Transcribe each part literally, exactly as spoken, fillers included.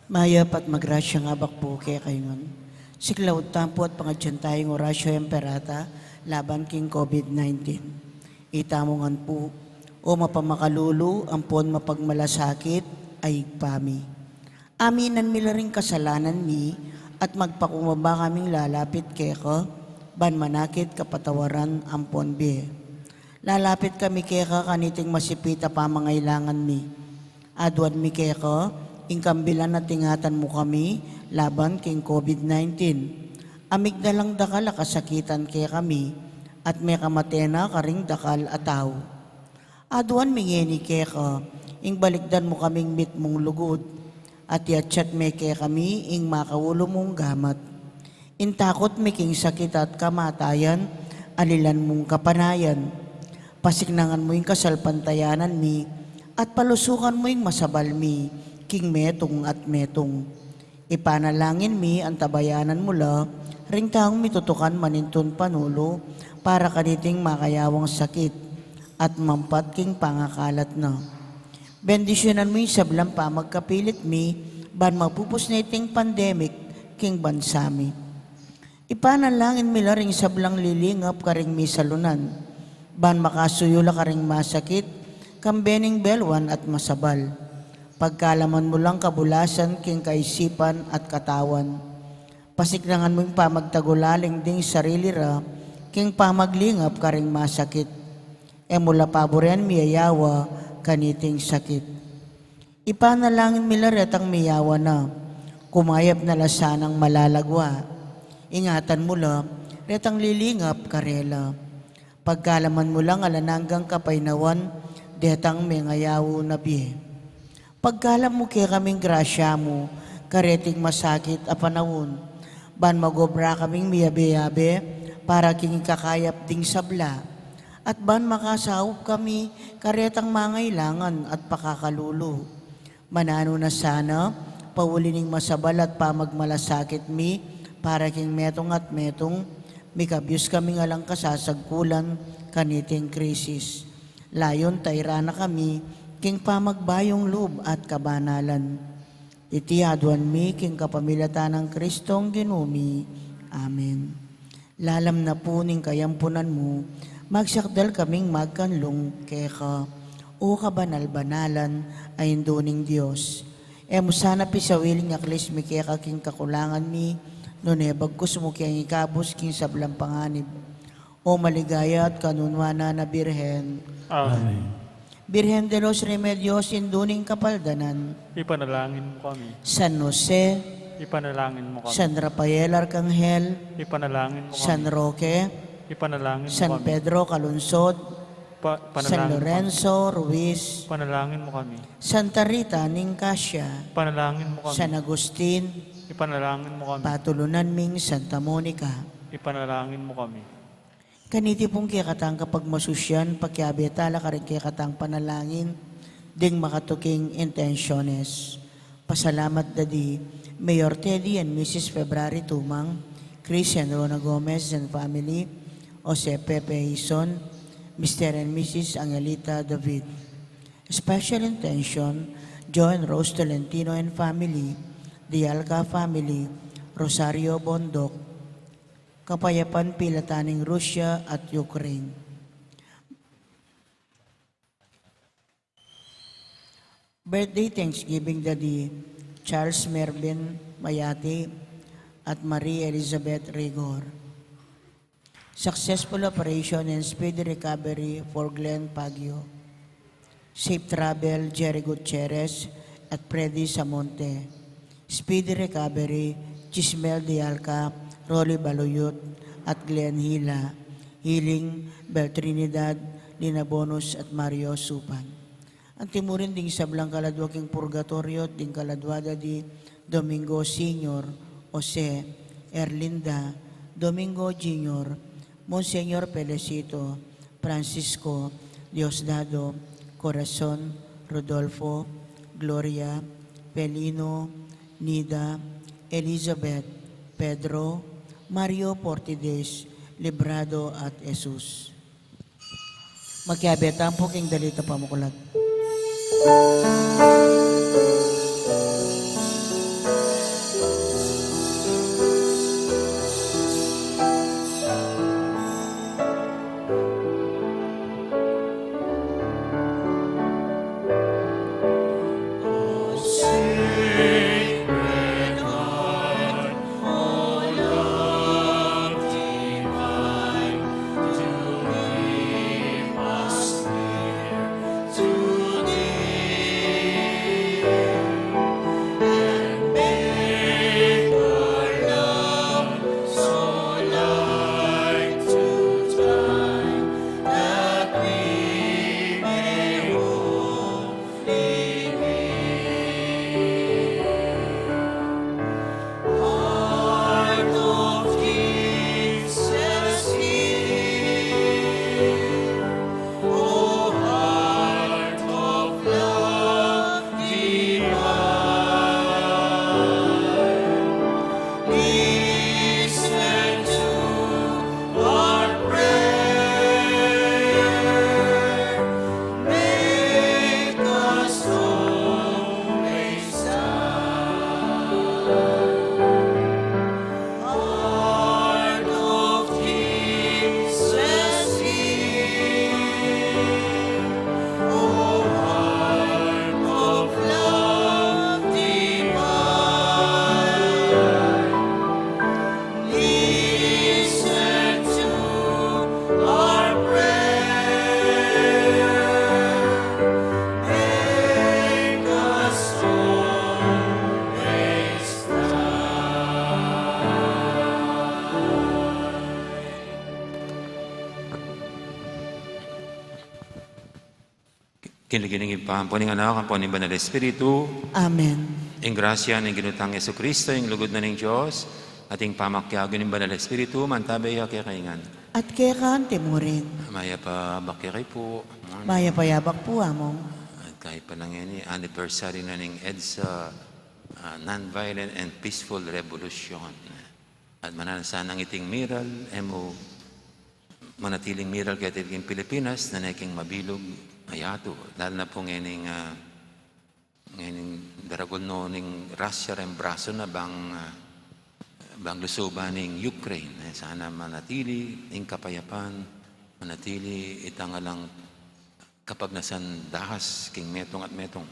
Mayap at magrasyang abak pu kekayu ngan. Siklaud tamu pu at pangadyan taya ing Oratio Imperata laban king COVID nineteen. Itamu ngan pu, O mapamakalulu ampon mapagmalasakit a Ibpa mi, aminan mi la ring kasalanan mi at magpakumbaba kaming lalapit keka, ban manakit kapatawaran ampon bie. Lalapit kami keka kaniting masipit a pamangailangan mi. Aduan mi keka ing kambilan at ingatan mu kami laban king COVID nineteen. A migdalang dakal a kasakitan kekami at mekamate na karing dakal a tau. Aduan mi ngeni keka ing balikdan mu kaming mitmung lugud at iyatyat me kekami ing makaulu mung gamat. Ing takut mi king sakit at kamatayan, alilan mung kapanayan. Pasiknangan mu ing kasalpantayanan mi at palusukan mu ing masabal mi king metung at metung. Ipanalangin mi antabayanan mu la ring taung mitutukan manintun panulu para kaniting makayawang sakit at mampat king pangakalat na. Bendisyunan mu ing sablang pamagkapilit mi ban mapupus na iting pandemic king bansa mi. Ipanalangin mi la ring sablang lilingap karing misalunan ban makasuyu la karing masakit, kambe ning belwan at masabal. Pagkalaman mu lang kabulasan king kaisipan at katawan. Pasiknangan mu ing pamagtagulaling ding sarili ra king pamaglingap karing masakit. E mu la paburen miyayawa kaniting sakit. Ipanalangin mi la retang miyawa na, kumayap na la sanang malalagwa. Ingatan mu la retang lilingap karela. Pagkalaman mu lang alang anggang kapaynawan detang mengayaw na bie. Pagkalam mu kekaming grasya mu kareting masakit a panaun, ban magobra kaming miyabe-yabe para king ikakayap ding sabla, at ban makasaup kami karetang mangailangan at pakakalulu. Mananu na sana, pauli ning masabal at pamagmalasakit mi para king metung at metung, mikabyus kaming alang kasasagkulan kaniting krisis. Layun tayran na kami king pamagbayung lub at kabanalan. Iti aduan mi king kapamilatan nang Kristong Ginu mi. Amen. Lalam na pu ning kayampunan mu, magsakdal kaming magkanlung keka, O kabanal-banalan a Indu ning Dios. E mu sana pisawili ing aklis mi keka king kakulangan mi, nune bagkus mu keng ikabus king sablang panganib. O maligaya at kanunuanan a Birhen. Amen. Birhen de los Remedios, Indu ning Kapaldanan. Ipanalangin mu kami. San Jose. Ipanalangin mu kami. San Rafael Arcangel. Ipanalangin mu kami. San Roque. Ipanalangin mu kami. San Pedro Calungsod. Pa-, San Lorenzo Ruiz. Ipanalangin mu kami. Santa Rita ning Cascia. Ipanalangin mu kami. San Agustin. Ipanalangin mu kami. Patulunan ming Santa Monica. Ipanalangin mu kami. Kaniti pung kekatang kapagmasusyan, pakiabe tala karing kekatang panalangin ding makatuking intensyones. Pasalamat da di Mayor Teddy and Missus February Tumang, Chris and Rona Gomez and family, Jose Pepe Ison, Mister and Missus Angelita David. Special intention, Joe and Rose Tolentino and family, Dialca family, Rosario Bondoc, Kapayapan Pilatan ning Russia at Ukraine. Birthday Thanksgiving da di Charles Mervin Mayati at Marie Elizabeth Rigor. Successful operation and speedy recovery for Glenn Pagio. Safe travel, Jerry Gutierrez at Freddy Samonte. Speedy recovery, Chismel Dialca, Rolly Baluyut at Glenn Hila. Healing, Bel Trinidad, Lina Bonus at Mario Supan. Anti mu rin ding sablang kaladua king purgatoryo, ding kaladua da di Domingo Senior, Jose, Erlinda, Domingo Junior, Monsignor Felicito, Francisco, Diosdado, Corazon, Rodolfo, Gloria, Felino, Nida, Elizabeth, Pedro, Mario Portides, Librado at Jesus. Makiabe tamu pu king dalit a pamuklat. King lagyu ning Ibpa, ampo ning Anak, ampo ning Banal Espiritu. Amen. Ing grasya ning Ginu tang Jesucristo, ing lugud na ning Dios, at ing pamakiabe ning Banal Espiritu, mantabe ya kekayu ngan. At keka naman murin. Mayap a abak kekayu pu. Mayap a abak pu, Among. At kaybat pa ngeni, anniversary na ning EDSA, ah, Nonviolent and Peaceful Revolution. At mananu sanang iting miral, e mu manatiling miral keti king Pilipinas, nune king mabilug a yatu. Lalu na pu ngening, ah, ngening daragul no ning Russia reng brasu na bang, ah, bang lusuban ning Ukraine. E, sana manatili ing kapayapan, manatili itang alang kapagnasan dahas king metung at metung.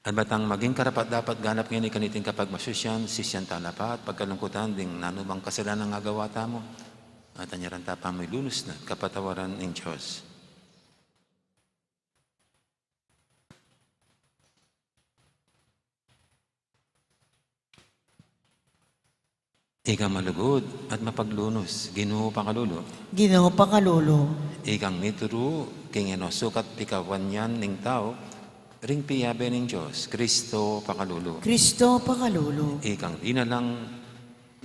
At ba tang maging karapat-dapat ganap ngeni kaniting kapagmasusian, sisian tala pa at pagkalungkutan ding nanu mang kasalanan a agawa tamu, at anyaran ta pa mu ilunus na kapatawaran ning Dios. Ikang malugud at mapaglunus, Ginu, pakalulu. Ginu, pakalulu. Ikang mituru king e no sukat pikawanyan ning tau ring piyabe ning Dios, Kristo, pakalulu. Kristo, pakalulu. Ikang dinalang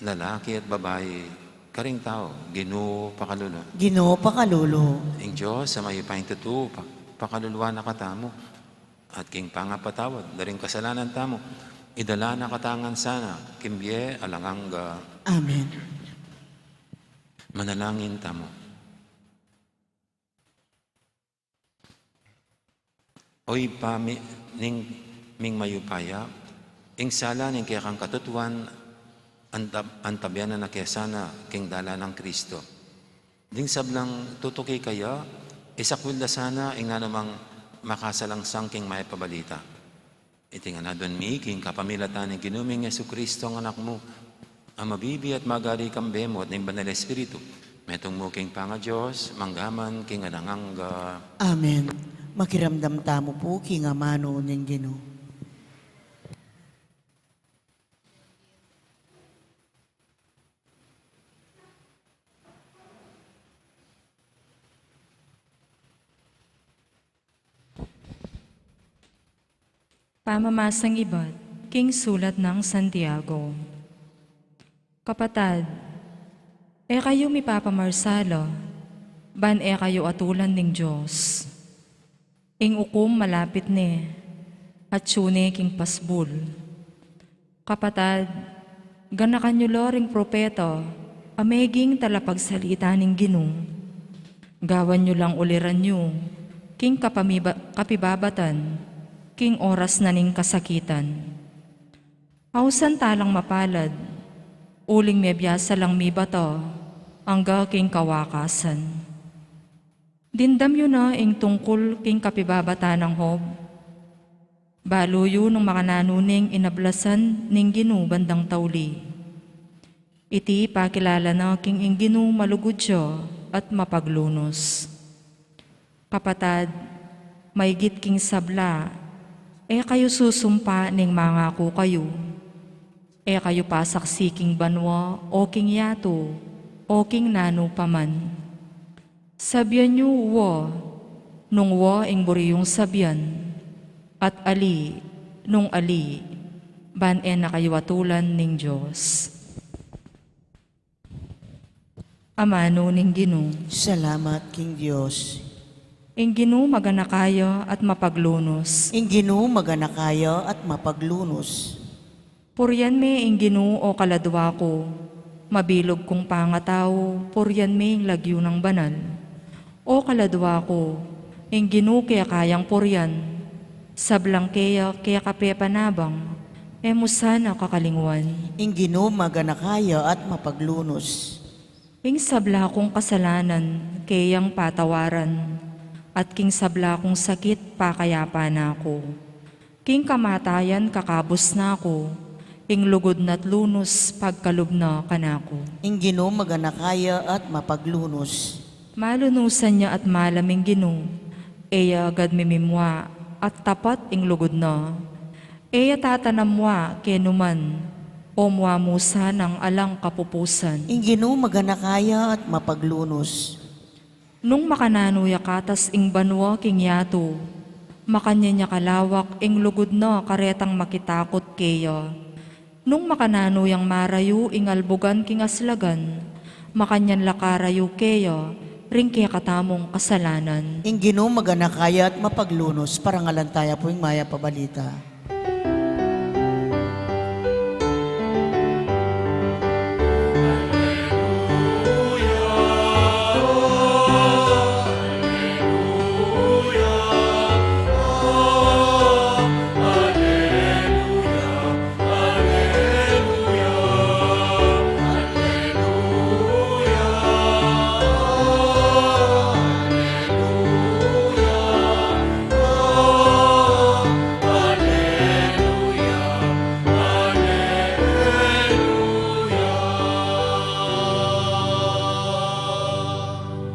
lalaki at babai karing tau, Ginu, pakalulu. Ginu, pakalulu. Ing Dios a mayupayang tutu, pa-, pakaluluan na katamu, at king pangapatawad da ring kasalanan tamu, idala na katamu ngan sana king bie alang angga. Amen. Manalangin tamu. O Ibpa mi, ning ming mayupaya, ing sala ning kekang katutuan, antab-, antabian na ke sana king dalan nang Kristo. Ding sablang tutuki kaya, isakwil da sana ing nanumang makasalangsang king mayap a balita. Iti ngan aduan mi king kapamilatan ning Ginu ming Jesucristo a Anak mu, a mabibie at magari kambe mu at ning Banal Espiritu, metung mu king pangaDios, mangga man king alang angga. Amen. Makiramdam tamu pu king amanu ning Ginu. Pamamasang ibat king sulat nang Santiago. Kapatad, e kayu mipapamarsala, ban e kayu atulan ning Dios. Ing ukum malapit ne, atyu ne king pasbul. Kapatad, ganakan yu la ring propeta a meging talapagsalita ning Ginu. Gawan yu lang uliran yu king kapamiba-, kapibabatan king oras na ning kasakitan. Ausan talang mapalad, uling mebiasa lang mibata angga king kawakasan. Dimdam yu na ing tungkul king kapibabatan nang Job. Balu yu nung makananu neng inablasan ning Ginu bandang tauli. Iti pakilala na king ing Ginu malugud ya at mapaglunus. Kapatad, maygit king sabla, e kayu susumpa ning mangaku kayu. E kayu pasaksi king banua, o king yatu, o king nanu pa man. Sabian yu wa, nung wa ing buri yung sabian, at ali, nung ali, ban e na kayu atulan ning Dios. Amanu ning Ginu. Salamat king Dios. Ing Ginu maganaka ya at mapaglunus. Ing Ginu maganaka ya at mapaglunus. Purian me ing Ginu, o kaladua ku, mabilug kung pangatau, purian me ing lagyu nang banal. O kaladua ku, ing Ginu keka yang purian, sablang keya keka pepanabang, e mu sana kakalingwan. Ing Ginu maganaka ya at mapaglunus. King sabla kung kasalanan, keyang patawaran, at king sabla kung sakit, pakayapan na ku. King kamatayan, kakabus na ku, ing lugud na't lunus, pagkalub na kanaku. Ing Ginu maganaka ya at mapaglunus. Malunusan ya at malam ing Ginu, e ya agad mimimua, at tapat ing lugud na. E ya tatanam mua kenu man, o mua mu sanang alang kapupusan. Ing Ginu maganaka ya at mapaglunus. Nung makananu ya katas ing banua king yatu, makanyan ya kalawak ing lugud na karetang makitakut keya. Nung makananu yang marayu ing albugan king aslagan, makanyan la karayu keya ring kekatamung kasalanan. Ing Ginu maganaka ya at mapaglunus. Parangalan taya pu ing Mayap a Balita.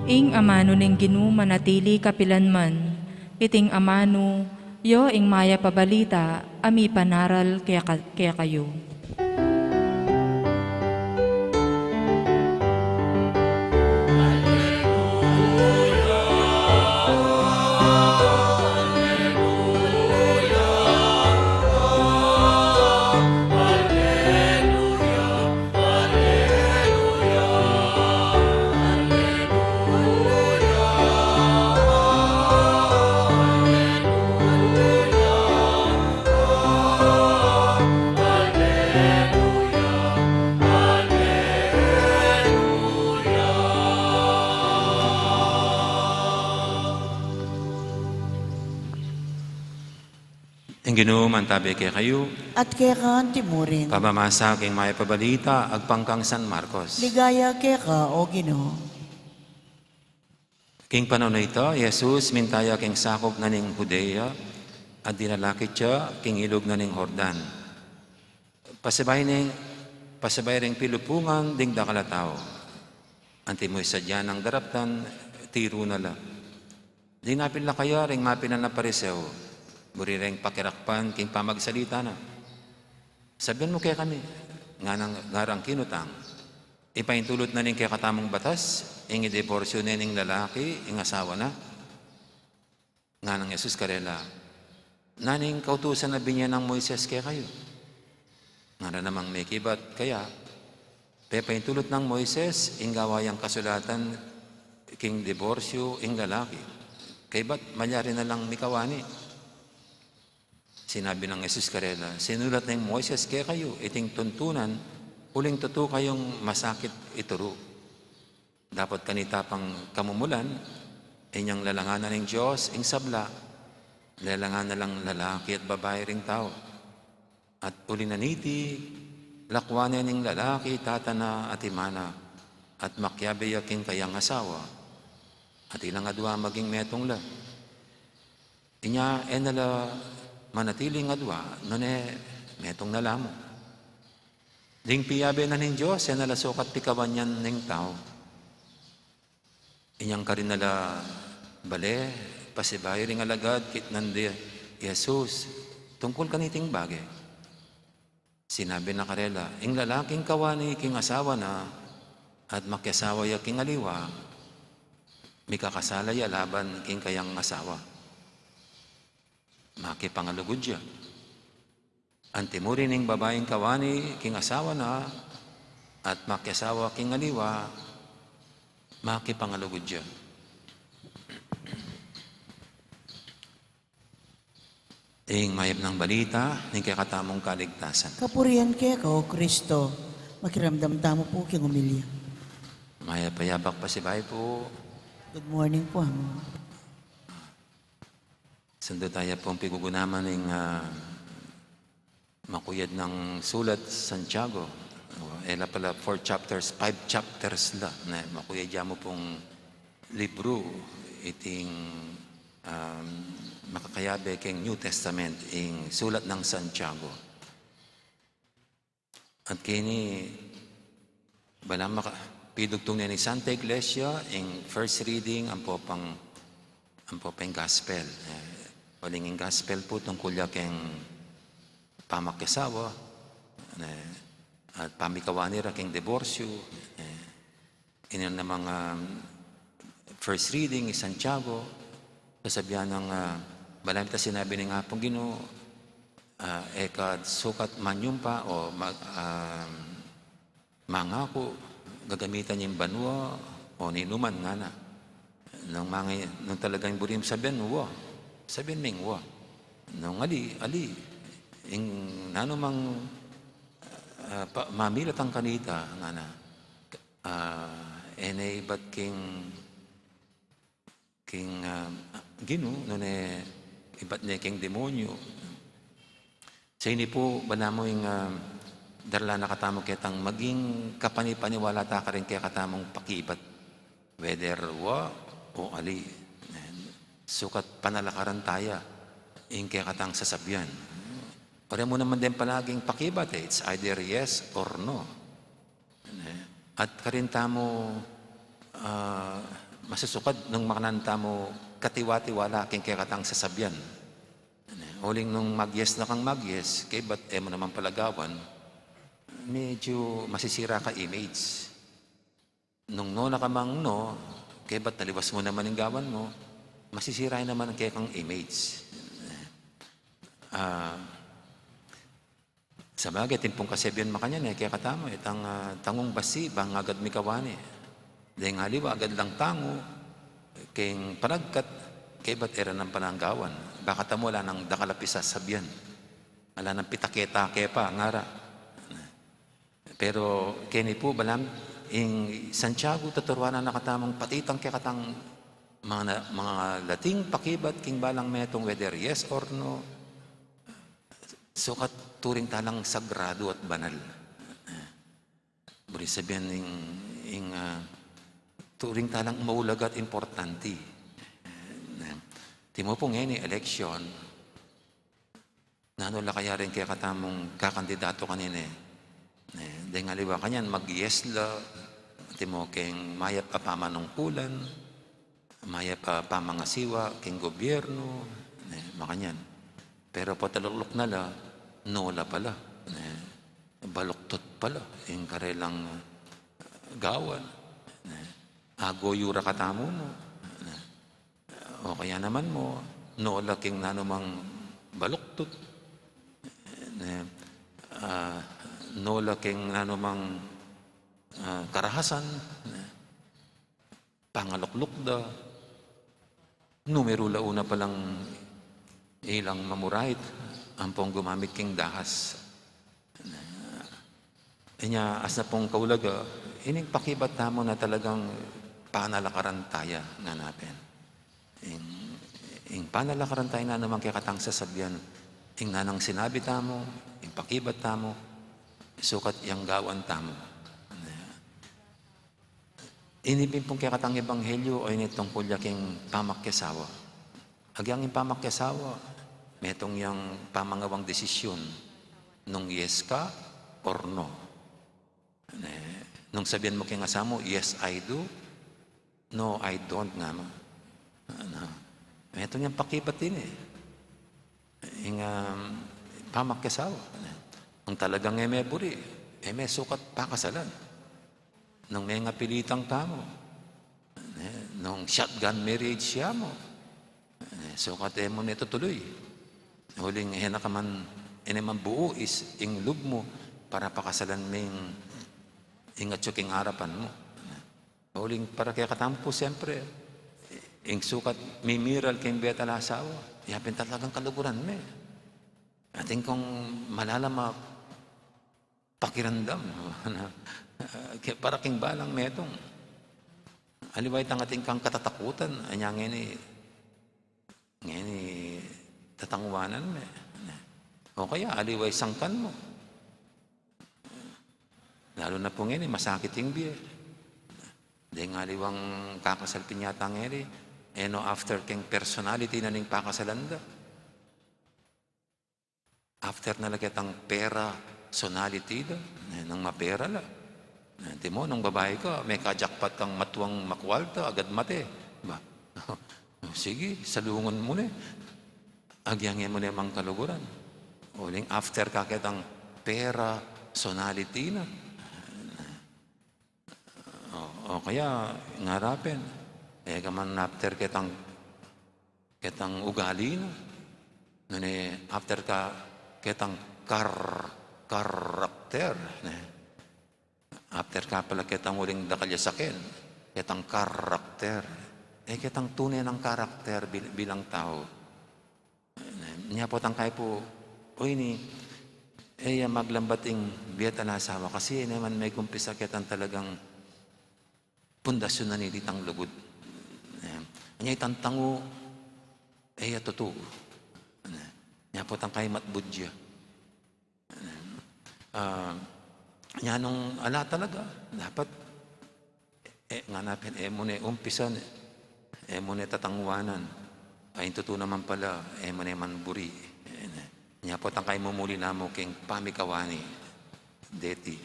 Ing amanu ning Ginu manatili kapilanman. Iting amanu, ya ing Mayap a Balita a mipanaral keka-, kekayu. Ing Ginu mantabe kekayu. At keka anti mu rin. Pamamasa king Mayap a Balita agpang kang San Marcos. Ligaya keka, O Ginu. King panaun a ita, i Jesus minta ya king sakup na ning Judea, at dinalakit ya king ilug na ning Jordan. Pasabay ning, pasabay ring pilupungan ding dakal a tau. Anti mu sadya nang daraptan, tiru na la. Dinapit la kaya ring mapilan a Pariseo, buri reng pakirakpan king pamagsalita na. Sabian mu kekami, ngana, ngarang kinutang, ipaintulut na ning kekatamung batas ing idiborsyu ne ning lalaki ing asawa na? Nganang Jesus karela, nanu ing kautusan a binie nang Moises kekayu? Ngara namang mekibat kaya, pepaintulut nang Moises ing gawa yang kasulatan king diborsyu ing lalaki. Kaybat malyari na lang mikawani. Sinabi nang Jesus karela, sinulat neng Moises kekayu iting tuntunan uling tutu kayung masakit ituru. Dapot kanita pang kamumulan, inyang lalangan na ning Dios ing sabla, lalangan na lang lalaki at babai ring tau. At uli na niti, lakwan ne ning lalaki tata na at ima na, at makiabe ya king kayang asawa, at ilang adua maging metung la. Inya e na la manatiling adua, nune metung na la mu. Ding piabe na ning Dios, e na la sukat pikawan yan ning tau. Inyang karin na la bale pasibayu ring alagad kitnan de i Jesus tungkul kaniting bage. Sinabi na karela, ing lalaking kawani king asawa na at makiasawa ya king aliwa, mikakasala ya laban king kayang asawa. Makipangalugud ya. Anti mu rin ing babaing kawani king asawa na at makiasawa king aliwa, makipangalugud ya. Ing mayap nang balita ning kekatamung kaligtasan. Kapurian keka, O Kristo. Makiramdam tamu pu king umilya. Mayap a yabak pasibayu pu. Good morning pu, Among. Sundu taya pung pigugunaman ing, ah, makuyad nang sulat Santiago. E la pala four chapters, five chapters la. Ne, makuyad ya mu pung libru, iting, um, makakayabe king New Testament, ing sulat nang Santiago. At keni, bala maka-, pidugtung ne ning Santa Iglesia, ing first reading, ampo pang, ampo pang gospel. E, uling ing gospel pu, tungkul ya king pamakiasawa, e, at pamikawani ra king diborsyu, e, ini namang, um, first reading, i Santiago, sasabian nang, ah, balamu ita sinabi ning Apung Ginu, ah, e ka sukat manyumpa o mag-, ah, mangaku, gagamitan ing banua o ninuman ngana. Nung mangi-, nung talagang buri mung sabian, wa. Sabian ming wa. Nung ali, ali. Ing nanu mang, ah, pa-, mamilat ang kanita, ngana. Ah, e ne ibat king, king, ah, Ginu, nune ibat ne king demonyo. Sa ini pu, balamu ing, ah, darla na katamu ketang maging kapanipaniwala ta karing kekatamung pakibat. Whether wa o ali. Sukat panalakaran taya ing kekatang sasabian. Ore mu naman din palaging pakibat, eh. It's either yes or no. At karin tamu, ah, masusukad nung makanan tamu katiwa-tiwala king kekatang sasabian. Uling nung mag-yes na kang mag-yes, kaybat e mu naman pala gawan, medyo masisira ka image. Nung no na ka mang no, kaybat taliwas mu naman ing gawan mu, masisira naman ang kekang image. Ah, Sabagay, timpung kasebian makanyan, e kekatamu, itang, ah, tangung basi, bang agad mikawani. Deng aliwa, agad lang tangu, king panagkat, kaybat e ra nang pananggawan. Baka tamu, ala nang dakal a pisasabian. Ala nang pitaketa ke pa, ngara. Pero, keni pu, balam, ing Santiago, tuturuan na katamung pati itang kekatang mga, mga lating pakibat, king balang metung, whether yes or no, sukat turing talang sagrado at banal. Buri sabian ing, ing, ah, turing talang maulaga at importante. Timu pu ngeni, election, nanu la kaya ring kekatamung kakandidato kanini? Deng aliwa kanyan, mag-yes la, timu keng mayap a pamanungkulan, mayap a pamangasiwa king gobyerno, ne, makanyan. Pero patalukluk na la, no la pala, ne, baluktot pala ing karelang gawan, ne, agoyu ra katamu mu, ne. O kaya naman mu, no la king nanumang baluktot, ne, ah, no la king nanumang, ah, karahasan, ne. Pangalukluk da, numeru la una palang ilang mamurait, ampong gumamit king dahas. Inya, asna pung kaulaga, ining pakibat tamu na talagang panalakaran taya, ngana pin. Ing, ing panalakaran taya na naman kekatang sasabian, ing nanang sinabi tamu, ing pakibat tamu, sukat yang gawan tamu. Ini pin pung kekatang ebanghelyo, o ini tungkul ya king pamakiasawa. Agyang ing pamakiasawa, metung yang pamangawang desisyon, nung yes ka or no. Ne, nung sabian mu king asawa mu, "Yes, I do." "No, I don't," nga mu. Ano? Metung yang pakibat ini. Ing, um, pamakiasawa. Nung talagang e me buri, e me sukat pakasalan. Nung mengapilitan ka mu, ne, nung shotgun marriage ya mu, ne, sukat e mu ne tutului. Uling e na ka man, e ne man buis ing lub mu para pakasalan me ing, ing atyu king arapan mu. Uling para kekatamu pu, siyempre, ing sukat mimiral king betal a asawa, ya pin talagang kaluguran me. Atin kung malalam a pakiramdam. Kaya para king balang metung. Aliwa itang atin kang katatakutan, anya ngeni, ngeni tatanguanan me. O kaya, aliwa isang kan mu. Lalu na pu ngeni, masakit ing bie. Deng aliwang kakasal pin yata ngeni, e no after king personality na ning pakasalan da. After na la ketang pera, sonality da, ne, nung mapera la. Ne, timu, nung babai ka, meka-jackpot kang matuang makualta, agad mate. Ba? Sige, salungun mu ne. Agyang e mu ne mang kaluguran. Uling after ka ketang pera, sonality na. O, o kaya, ngara pin, E ka man after ketang, ketang ugali, no? Nune after ka ketang kar-, karakter, ne? After ka pala ketang uling dakal ya saken, ketang karakter. E ketang tune nang karakter bil-, bilang tau. Nya potang kayi pu, o ini, e ya maglambat ing bie at asawa kasi e naman megumpisa ketang talagang pundasyon na nitang lugud. Nya itang tangu, e ya tutu. Nya potang kayi matbud ya. Ah, nya nung ala talaga, dapat, e, ngana pin, e mu ne umpisan, e mu ne tatanguanan. Ay, ing tutu naman pala, e mu ne man buri. E, nya potang kayi mumuli na mu king pamikawani. Deti.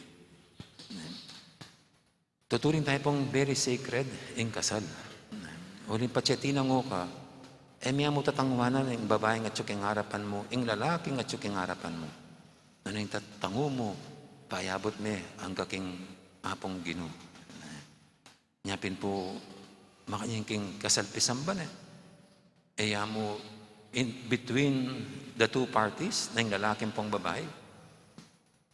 Tuturing tamu pung very sacred ing kasal. Uling patse tinangu ka, e mu ya mu tatanguanan ing babaing atyu king arapan mu, ing lalaking atyu king arapan mu. Nanu ing tatangu mu, payabut me angga king Apung Ginu. Nya pin pu, makanyan king kasal pisamban e. E ya mu in between the two parties, na ing lalaki ampong babai.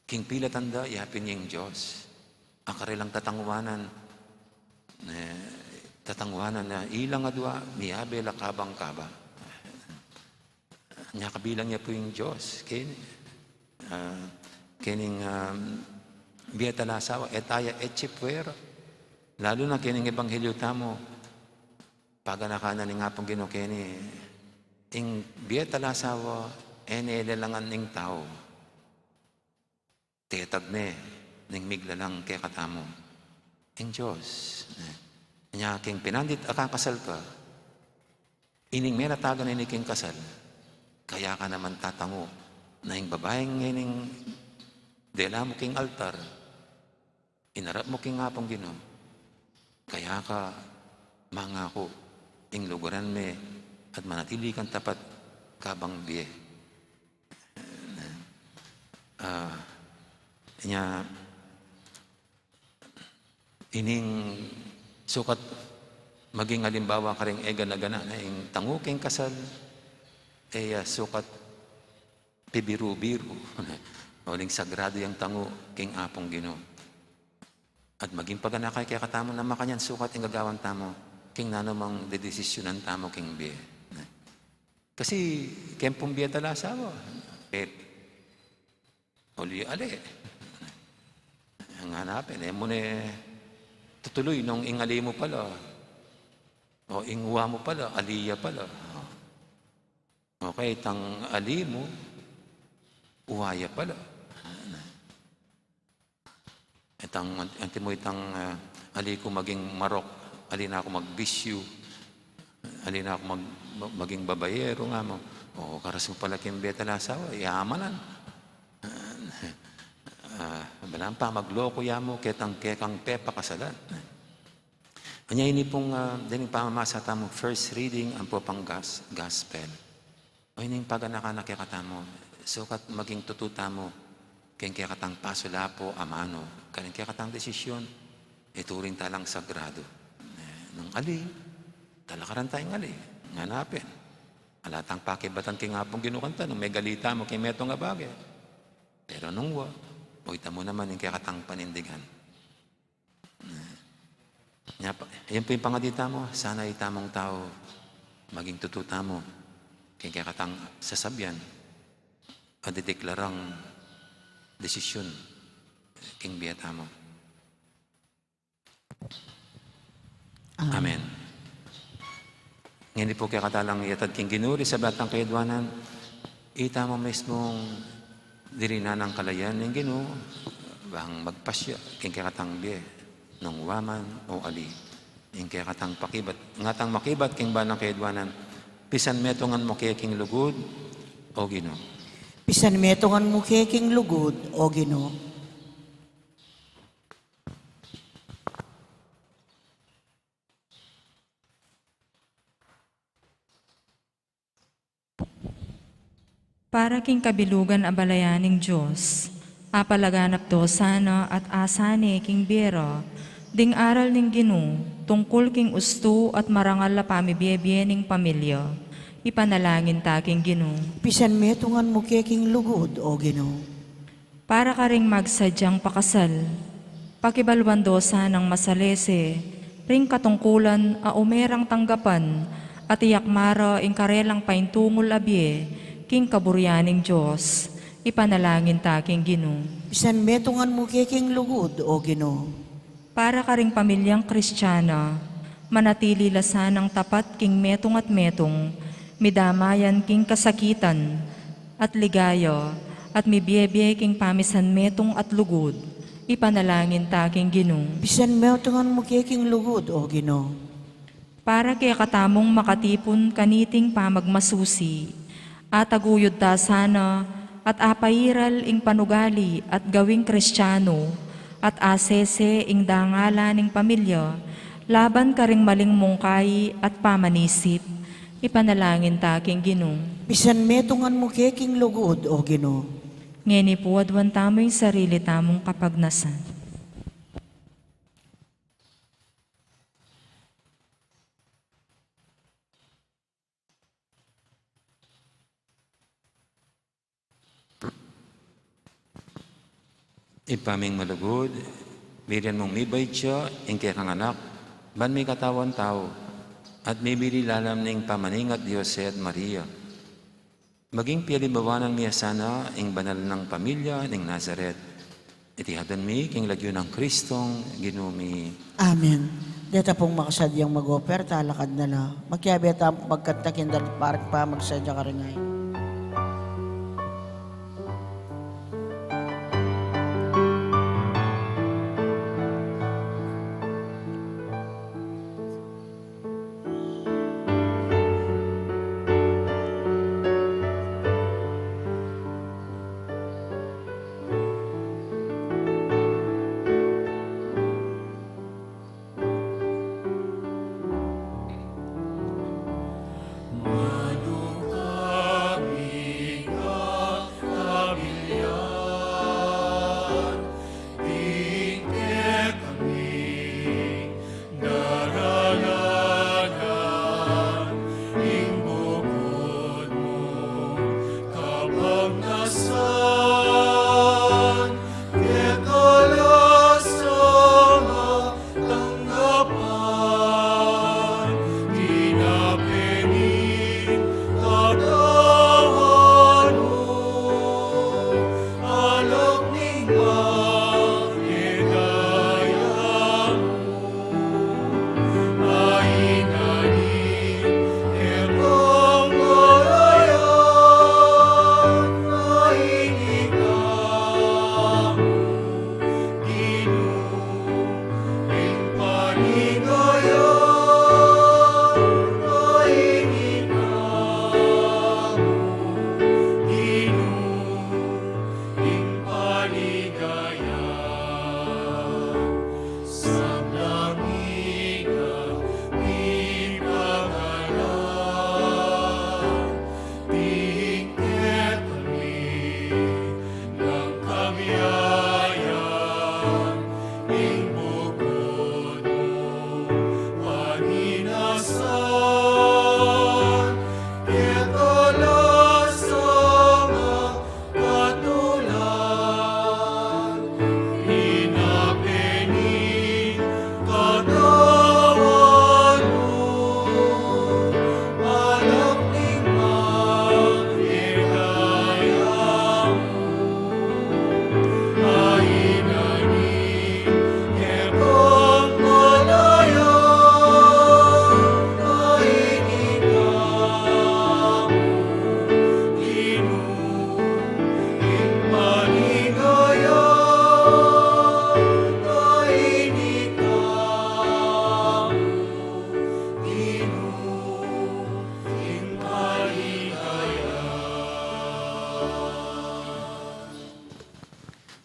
King pilatan da, yapin ing Dios. Akare lang tatanguanan, e, tatanguanan na ilang adua, miyabe la kabang kaba. Nya kabilang ya pu ing Dios. Ken-, ah, kening, ah, bie at asawa, e taya e chipuera. Lalu na kening ebanghelyo tamu, paganakan na ning Apung Ginu keni, ing bie at asawa, e ne lelangan ning tau. Tetag ne ning miglalang kekatamu ing Dios. Nya king pinandit a kakasal ka, ining menatagan ini king kasal, kaya ka naman tatangu na ing babaing ining dela mu king altar, inarap mu king Apung Ginu, kaya ka mangaku ing luguran me at manatili kang tapat kabang bie. Ah, nya, ining sukat maging alimbawa karing e gana-gana, ne, ing tangu king kasal, e ya sukat pibiru-biru. Uling sagrado yang tangu king Apung Ginu. At maging paganaka kekatamu na makanyan sukat ing gagawan tamu king nanumang dedesisyunan tamu king bie. Kasi keng pung bie at asawa, e, uli ali. Ngana pin, e mu ne tutuluy nung ing ali mu pala, o ing uwa mu pala, ali ya pala. O kaya itang ali mu, uwa ya pala. Itang, anti mu itang, ah, ali ku maging marok, ali na ku magbisyu, ali na ku mag-, ma-, maging babayero nga mu. O, karas mu pala king bie at asawa, yamanan. Ah, balang pamagloko ya mu ketang kekang pepakasalan. Anya ini pung, ah, dening pamamasa tamu, first reading ampo pang gas-, gospel. O ining paganaka na kekatamu, sukat maging tutu tamu keng kekatang pasulapu amanu, karing kekatang desisyon, ituring ta lang sagrado. E, nung ali, talakaran tayang ali, ngana pin. Ala tang pakibatan king Apung Ginu kanita, nung megali tamu king metung a bage. Pero nung wa, o ita mu naman ing kekatang panindigan. Nya pa, yan pu ing pangadi tamu, sana itamung tau, maging tutu tamu keng kekatang sasabian, a dideklarang desisyun king bie tamu. Amen. Amen. Ngeni pu kekatamu lang yatad king Ginu ring sablang kayadwanan, ita mu mismung dirinan ing kalayan ning Ginu, bang magpasya king kekatang bie, nung wa man o ali, ing kekatang pakibat, ngatang makibat king balang kayadwanan, pisanmetungan mu ke king lugud, O Ginu. Pisanmetungan mu ke king lugud, O Ginu. Para king kabilugan a balayan ning Dios, apalaganap to sana at asane king bie ra, Ding aral ning Ginu tungkul king ustu at marangal a pamibiebie ning pamilya. Ipanalangin ta king Ginu. Pisanmetungan mu ke king lugud, O Ginu. Para karing magsadyang pakasal, pakibaluan do sanang masalese ring katungkulan a umerang tanggapan at iyakmara ing karelang paintungul a bie king kaburian ning Dios. Ipanalangin ta king Ginu. Pisanmetungan mu ke king lugud, O Ginu. Para karing pamilyang Kristiana, manatili la sanang tapat king metung at metung, midamayan king kasakitan at ligaya, at mibiebie king pamisanmetung at lugud. Ipanalangin ta king Ginu. Pisanmetungan mu ke king lugud, O Ginu. Para kekatamung makatipun kaniting pamagmasusi, ataguyud ta sana at apairal ing panugali at gawing Kristiano, at asese ing dangalan ning pamilya laban karing maling mungkahi at pamanisip. Ipanalangin ta king Ginu. Pisanmetungan mu ke king lugud, O Ginu. Ngeni pu aduan tamu ing sarili tamung kapagnasan. Ibpa ming malugud, birian mung mibait ya ing kekang anak, ban mikatawan tau, at mibili lalam ning pamaningat Diose at Maria. Maging pialimbawanan mi ya sana ing banal nang pamilya ning Nazaret. Iti hadan mi king lagyu nang Kristong Ginu mi. Amen. Deta pung makasadyang mag-oper, talakad na la. Makiabe tamu pagkanta king dala't parang pamagsadya karing ain.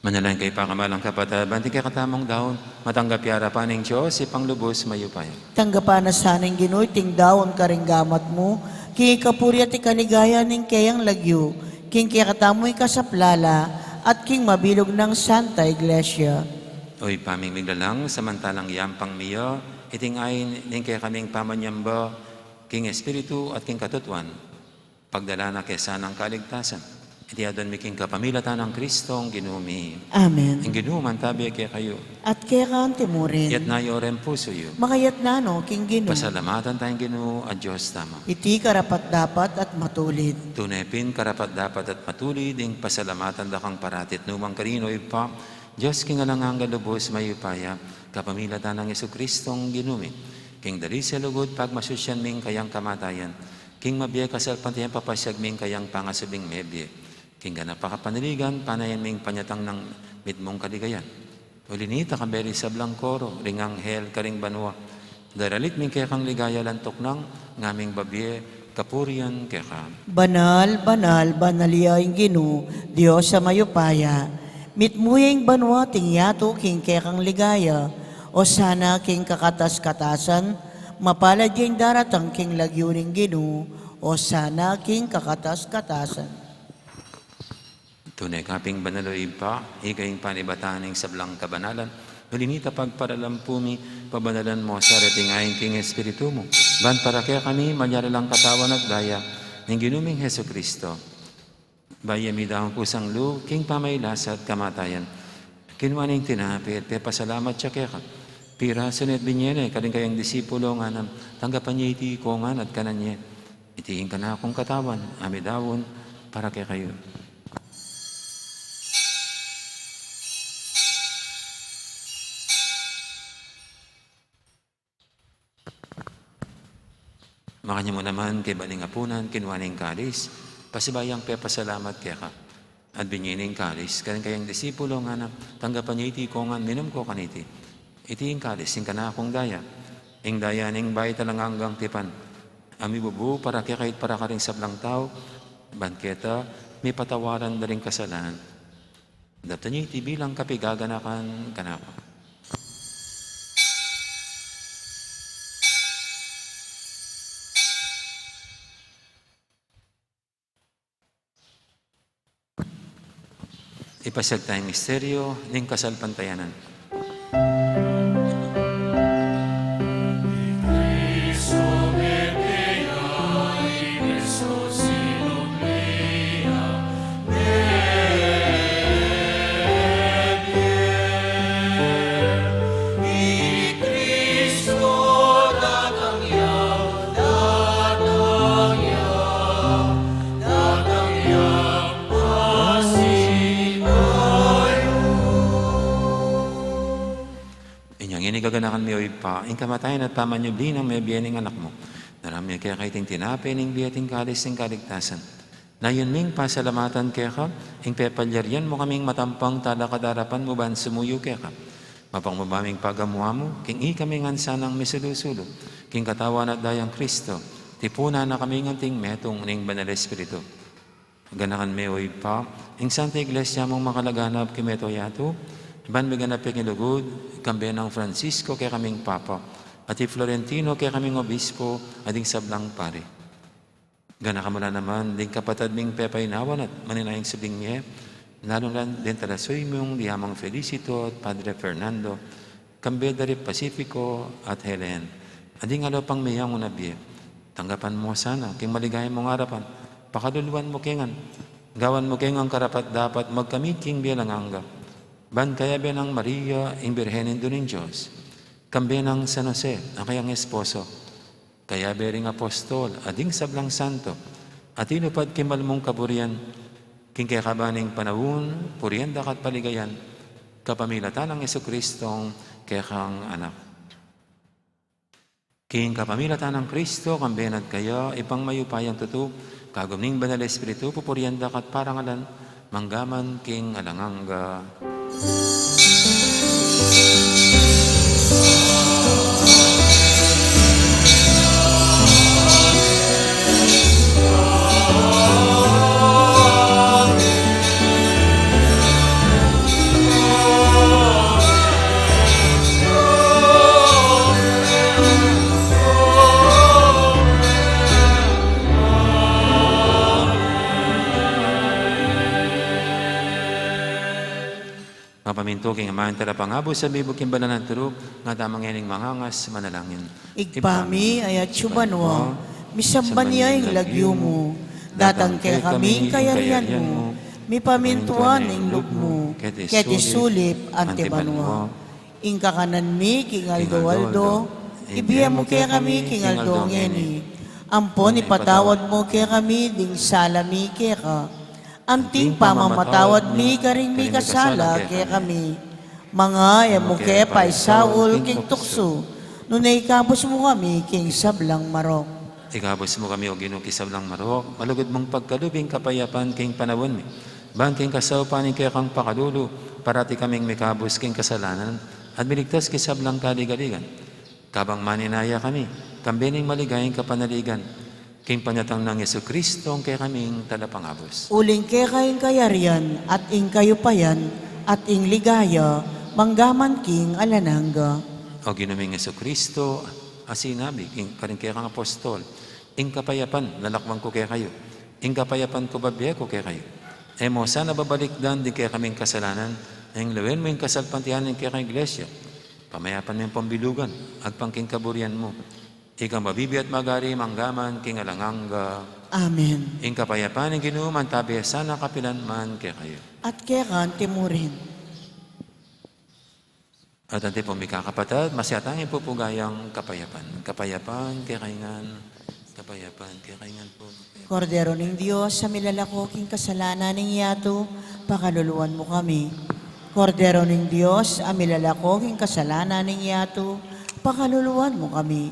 Manalangin kayu, pakamalan kung kapatad, ban iting kekatamung daun matanggap ya king arapan ning Dios, Ibpang lubus mayupaya. Tanggapan na sana ning Ginu iting daun karing gamat mu, king ikapuri at ikaligayan ning keyang lagyu, king kekatamung ikasaplala, at king mabilug nang Santa Iglesia. O Ibpa ming miglalang, samantalang yampang mi ya iting ain ning kekaming pamanyamba king Espiritu at king katutuan, pagdala na ke sana ning kaligtasan. Iti aduan mi king kapamilatan nang Kristong Ginu mi. Amen. Ing Ginu mantabi kekayu. At keka antimurin. Iyatas yu ring pusu yu. Makayatas no king Ginu. Pasalamatan taya ing Ginu a Dios tamu. Iti karapat-dapat at matulid. Tune pin karapat-dapat at matulid ing pasalamatan da kang parati at nukarin man, O Ibpa, Dios king alang angga lubos mayupaya, kapamilatan nang Jesucristong Ginu mi. King dalise lugud pagmasusyan mi ing kayang kamatayan, king mabie kasalpantayanan papasiag mi ing kayang pangasubling mebie, king ganap a kapanaligan panayan mi ing panyatang nang mitmung kaligayan. Uli na nita, kambe ring sablang koro ring anghel karing banua, daralit mi ing kekang ligaya, lantuk nang ngaming babie kapurian keka. Banal, banal, banal ya ing Ginu, Dios a mayupaya. Mitmu ya ing banua at ing yatu king kekang ligaya. Osana king kakatas-katasan. Mapalad ya ing daratang king lagyu ning Ginu. Osana king kakatas-katasan. Tune ka pin banal, O Ibpa, ika ing panibatan ning sablang kabanalan. Uli na nita, pagparalampu mi, pabanalan mu sa reting ain king Espiritu mu, ban para kekami malyari lang katawan at daya ning Ginu ming Jesucristo. Bayu ya midaun kusang lub king pamagkasakit at kamatayan, kinua ne ing tinape, pepasalamat ya keka, pirasu ne at binie ne karing kayang disipulo, ngana, tanggapan ye iti ikayu ngan at kanan ye. Iti ing kanakung katawan a midaun para kekayu. Makanyan mu naman kaibat ning apunan, kinua ne ing kalis, pasibayu yang pepasalamat keka, at binie ne ing kalis karing kayang disipulo, ngana, tanggapan ye iti ikayu ngan, minum kayu kaniti. Iti ing kalis ning kanakung daya, ing daya ning bayu at alang anggang tipan, a mibubu para kekayu at para karing sablang tau, ban keta mipatawaran da ring kasalanan. Daptan ye iti bilang kapaganakan kanaku. Ipasiag taya ing misteryu ning kasalpantayanan. Inyang ini gaganakan mi, O Ibpa, ing kamatayan at pamanyubli nang mebie ning Anak mu. Daraun mi keka iting tinape ning bie at ing kalis ning kaligtasan. Nayun ming pasalamatan keka ing pepalyarian mu kaming matampang talakad king arapan mu ban sumuyu keka. Mapakumbaba ming pagamu-amu king ikami ngan sanang misulu-sulu king katawan at dayang Kristo, tipunan na kami ngan anting metung ning Banal Espiritu. Ganakan me, O Ibpa, ing Santa Iglesia mung makalaganap king mabilug a yatu, ban miganap ya king lugud, kambe nang Francisco kekaming Papa, at i Florentino kekaming Obispo, at ding sablang pari. Ganakan mu la naman ding kapatad ming pepaynawan at manenaya king subling mie, lalu na ding talasuyu mung di Amang Felicito at Padre Fernando, kambe da ri Pacifico at Helen, at ding aliwa pang meyangu na bie. Tanggapan mu la sana king maligaya mung arapan, pakaluluan mu ke ngan, gawan mu ke ngan karapat-dapat magkamit king bie alang angga, ban kayabe nang Maria, ing Birhen Indu ning Dios, kambe nang San Jose, a kayang esposo, kayabe ring apostol, at ding sablang santo, a tinupad king mal mung kaburian, king kekaban ning panaun, purian da ka at paligayan, kapamilatan nang Jesucristong kekang Anak. King kapamilatan nang Kristo, kambe na at kaya, Ibpang mayupayang tutu, kagum ning Banal Espiritu, pupurian da ka at parangalan, mangga man king alang angga. Mintu king aman talapangabus a mibuk king balalan a turuk, nga tamang ening mangangas manalangin. Ibpa mi, atsu ka banua, misamban ya ing lagyu mu, datang kekami ing kayarian mu, mipamintuan ing lub mu, keti sulip anti banua. Ing kakanan mi king aldo-aldo, ibie mu kekami king aldo ngeni. Ampon ipatawad mu kekami ding sala mi keka, anting pamamatawad mi karing mikasala kekami. Manga e mu ke paisaul king tuksu, nune ikabus mu kami king sablang marok. Ikabus mu kami, O Ginu, king sablang marok, malugud mung pagkalub ing kapayapan king panaun mi. Ban king kasaupan ning kekang pakalulu, parati kaming mikabus king kasalanan, at miligtas king sablang kaligaligan. Kabang maninaya kami, kambe ning maligayang kapanaligan, king panyatang nang Jesucristo, ing kekaming talapangabus. Uling keka ing kayarian, at ing kayupayan, at ing ligaya, manggaman king alang angga. O Ginu ming Jesucristo, a sinabi king, karing kekang apostol, ing kapayapan lalakwan ku kekayu, ing kapayapan ku bibie ku kekayu. E mu sana babalikdan ding kekaming kasalanan, nune lawen mu ing kasalpantayanan ning kekang Iglesia. Pamayapan me ing pambilugan, agpang king kaburian mu. Ika mabibie at magari manggaman king alang angga. Amen. Ing kapayapan ning Ginu mantabe sana kapilan man kekayu. At keka mu rin. At anti pong mikakapatad, masyatang ing pupugayang kapayapan. Kapayapan kekayu ngan, kapayapan kekayu ngan pu. Kordero ning Dios, a milalako king kasalanan ning yatu, pakaluluan mu kami. Kordero ning Dios, a milalako king kasalanan ning yatu, pakaluluan mu kami.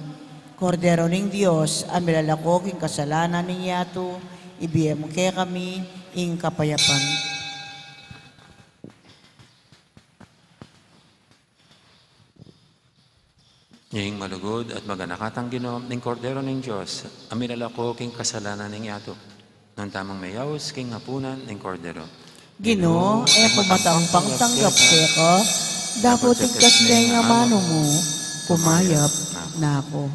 Kordero ning Dios, a milalako king kasalanan ning yatu, ibie mu kekami ing kapayapan. Ing malugud at maganakang Ginu, ing Kordero ning Dios, a milalako king kasalanan ning yatu, nune tamang meyaus king apunan ning Kordero. Ginu, e ku matampang tanggap keka, dapot igkas la ing amanu mu, kumayap na ku.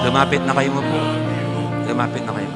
Lumapit na kayu mu pu. Lumapit na kayu.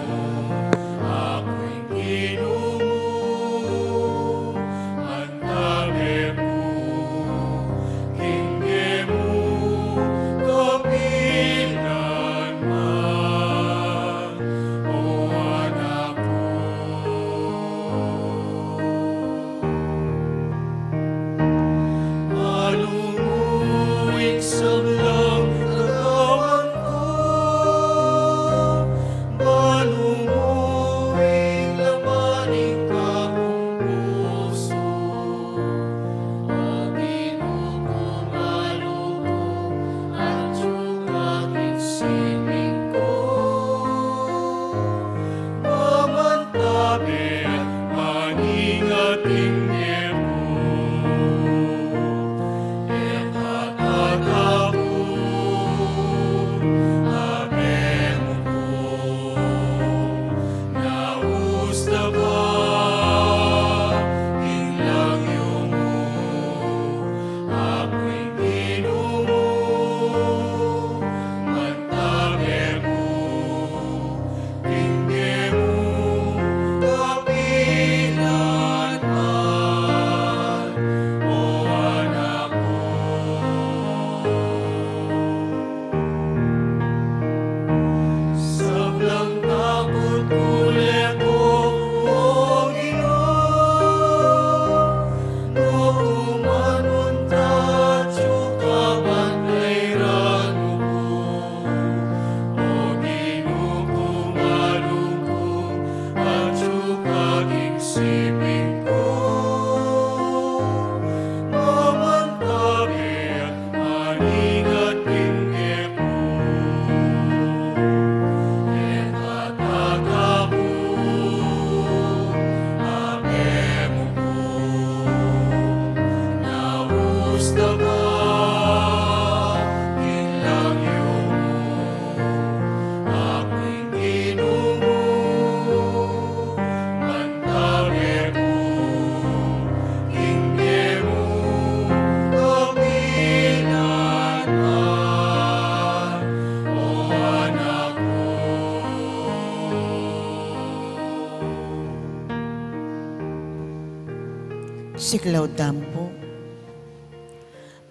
Siklaud tamu pu.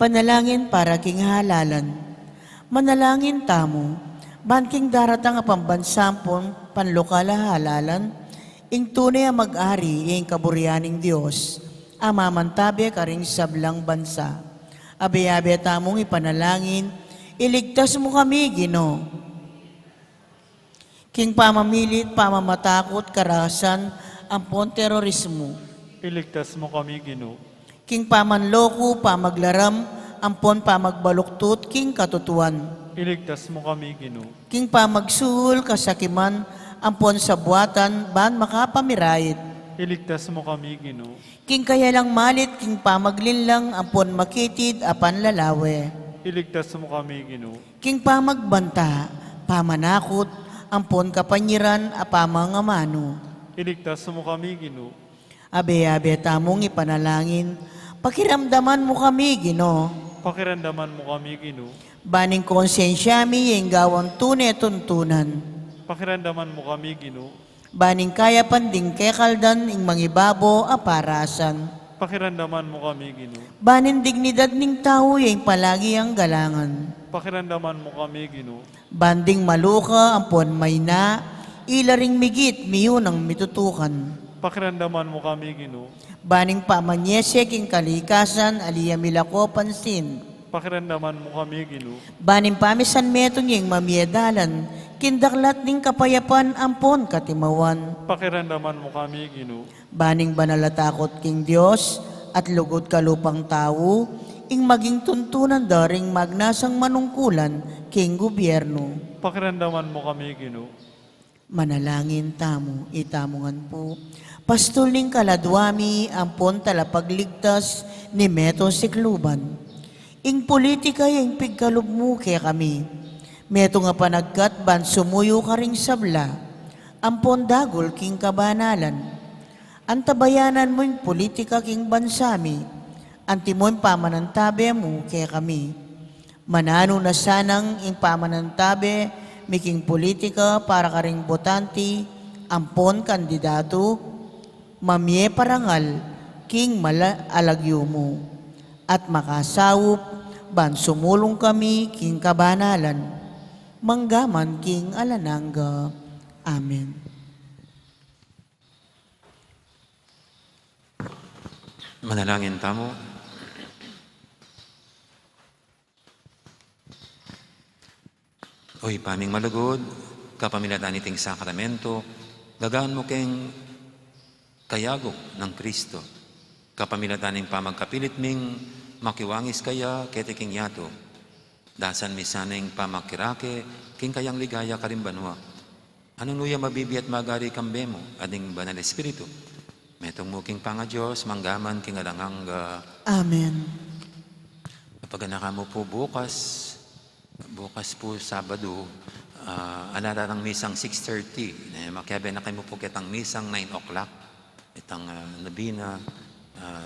Panalangin para king halalan. Manalangin tamu, ban king daratang a pambansa ampon panlokal a halalan, ing tune a mag-ari ing kaburian ning Dios, a mamantabe karing sablang bansa. Abe-abe tamung ipanalangin, iligtas mu kami, Ginu. King pamamilit, pamamatakut, karahasan, ampon terorismu. Iligtas mu kami, Ginu. King pamanloko, pamaglaram, ampon pamagbaluktut king katutuan. Iligtas mu kami, Ginu. King pamagsuhul, kasakiman, ampon sabuatan, ban makapamirait. Iligtas mu kami, Ginu. King kayalang malit, king pamaglinlang, ampon makitid a panlalawe. Iligtas mu kami, Ginu. King pamagbanta, pamanakut, ampon kapanyiran a pamangamanu. Iligtas mu kami, Ginu. Abe-abe tamung ipanalangin, pakiramdaman mu kami, Ginu. Pakiramdaman mu kami, Ginu. Ban ing konsensya mi ing gawan tune tuntunan. Pakiramdaman mu kami, Ginu. Ban ing kayapan ding kekaldan ing mangibabo a parasan. Pakiramdaman mu kami, Ginu. Ban ing dignidad ning tau ing palagi a galangan. Pakiramdaman mu kami, Ginu. Ban ding maluka ampon maina, ila ring migit miyunang mitutukan. Pakiramdaman mu kami, Ginu. Ban ing pamanyese king kalikasan, ali a milako pansin. Pakiramdaman mu kami, Ginu. Ban ing pamisanmetung ing mamie dalan, king daklat ning kapayapan ampon katimawan. Pakiramdaman mu kami, Ginu. Ban ing banal a takut king Dios, at lugud kalupang tau, ing maging tuntunan da ring magnasang manungkulan king gubyernu. Pakiramdaman mu kami, Ginu. Manalangin tamu, itamu ngan pu. Pastul ning kaladwa mi, ampon talapagligtas ning meto sikluban. Ing pulitika ya ing pigkalub mu kekami. Metung a panagkat ban sumuyu karing sabla, ampon dagul king kabanalan. Antabayanan mu ing pulitika king bansa mi, antimo ing pamanantabe mu kekami. Mananu na sanang ing pamanantabe mi king pulitika para karing botante ampon kandidatu, mamie parangal king mala-, alagyu mu, at makasaup ban sumulung kami king kabanalan, manggaman king alang angga. Amen. Manalangin tamu. O Ibpa ming malugud, kapamilatan niting sakramento, gagaan mu keng kayago nang Kristo. Kapamilatan ning pamagkapilit ming makiwangis keya keti king yatu, dasan mi sana ing pamakirake king kayang ligaya karing banua. Nung nu ya mabibie at magari kambe mu at ning Banal Espiritu, metung mu king pangaDios, manggaman king alang angga. Amen. Kapaganakan mu pu bukas, bukas pu Sabado, ah, ala rang misang six thirty. Ne, makiabe na kayu mu pu ketang misang nine o'clock. Itang, ah, nobena, ah,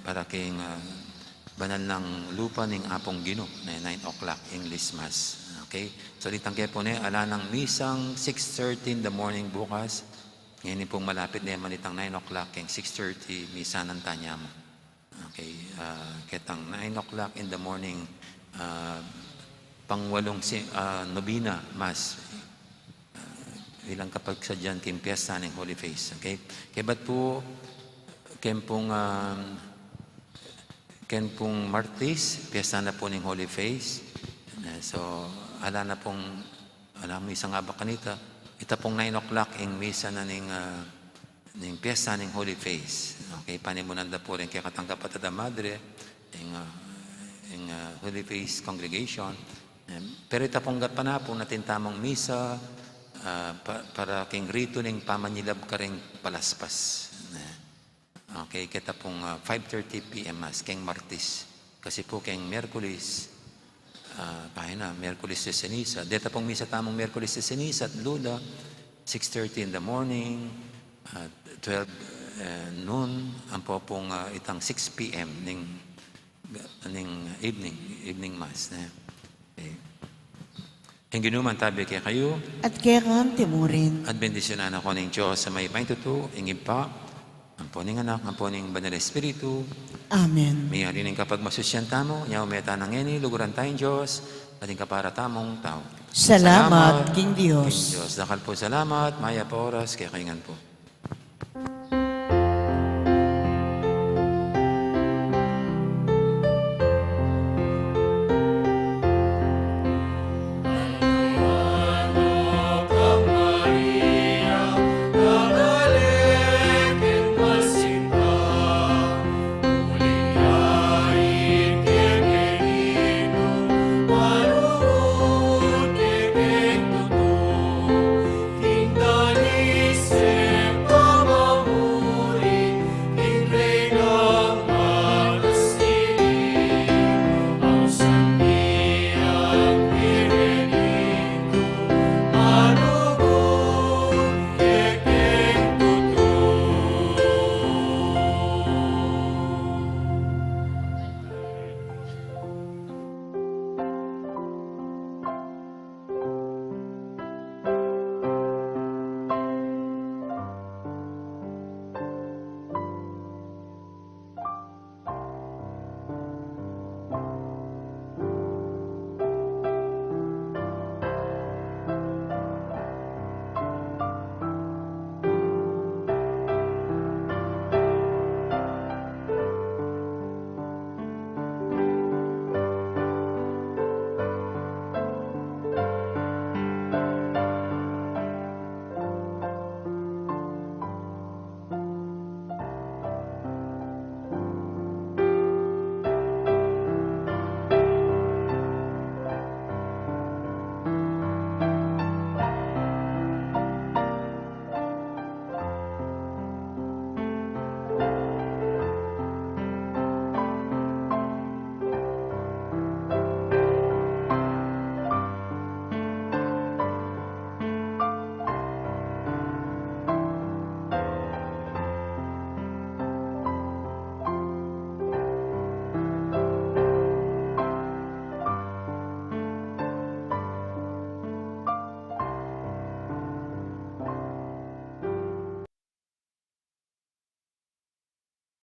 para king, ah, banal nang lupa ning Apung Ginu, ne, nine o'clock, English Mass. Okay? So, itang ke pu ne, ala nang misang six thirty in the morning bukas. Ngeni pung malapit ne man itang nine o'clock, king six thirty, misa nang tanyamu. Okay, ah, ketang nine o'clock in the morning, ah, pangwalung si-, ah, nobena Mass, ah, bilang kapagsadyan king piyesta ning Holy Face. Okay? Kebat pu, ken pung, ah, ken pung Martes, piyesta na pu ning Holy Face. Eh, so, ala na pung, ala misang abak kanita. Ita pung nine o'clock ing misa na ning, ah, ning piyesta ning Holy Face. Okay, panimunan da pu ring kekatang kapatad a madre, ing, ah, ing, ah, Holy Face Congregation. Em, pero ita pung gatpanapun atin tamung misa, ah, pa-, para king ritu ning pamanyilab karing palaspas. Ne. Okay, keta pung, ah, five thirty P M Mass, king Martes. Kasi pu keng Miyerkules, ah, kaya na, Miyerkules de Ceniza. Deta pung misa tamung Miyerkules de Ceniza at Lula, six thirty in the morning, ah, twelve, eh, noon, ampo pung, ah, itang six P M ning, ning evening, evening mass, ne? Okay. Ing Ginu mantabi kekayu. At keka mu rin. At bendisyunan na kayu ning Dios a mayupaya king tutu, ing Ibpa, ampo ning Anak, ampo ning Banal Espiritu. Amen. Miyari ning kapagmasusyan tamu, nya ume tana ngeni, luguran taya ing Dios, at ing kapara tamung tau. Salamat king Dios. King Dios. Dakal pu salamat, mayap a oras kekayu ngan pu.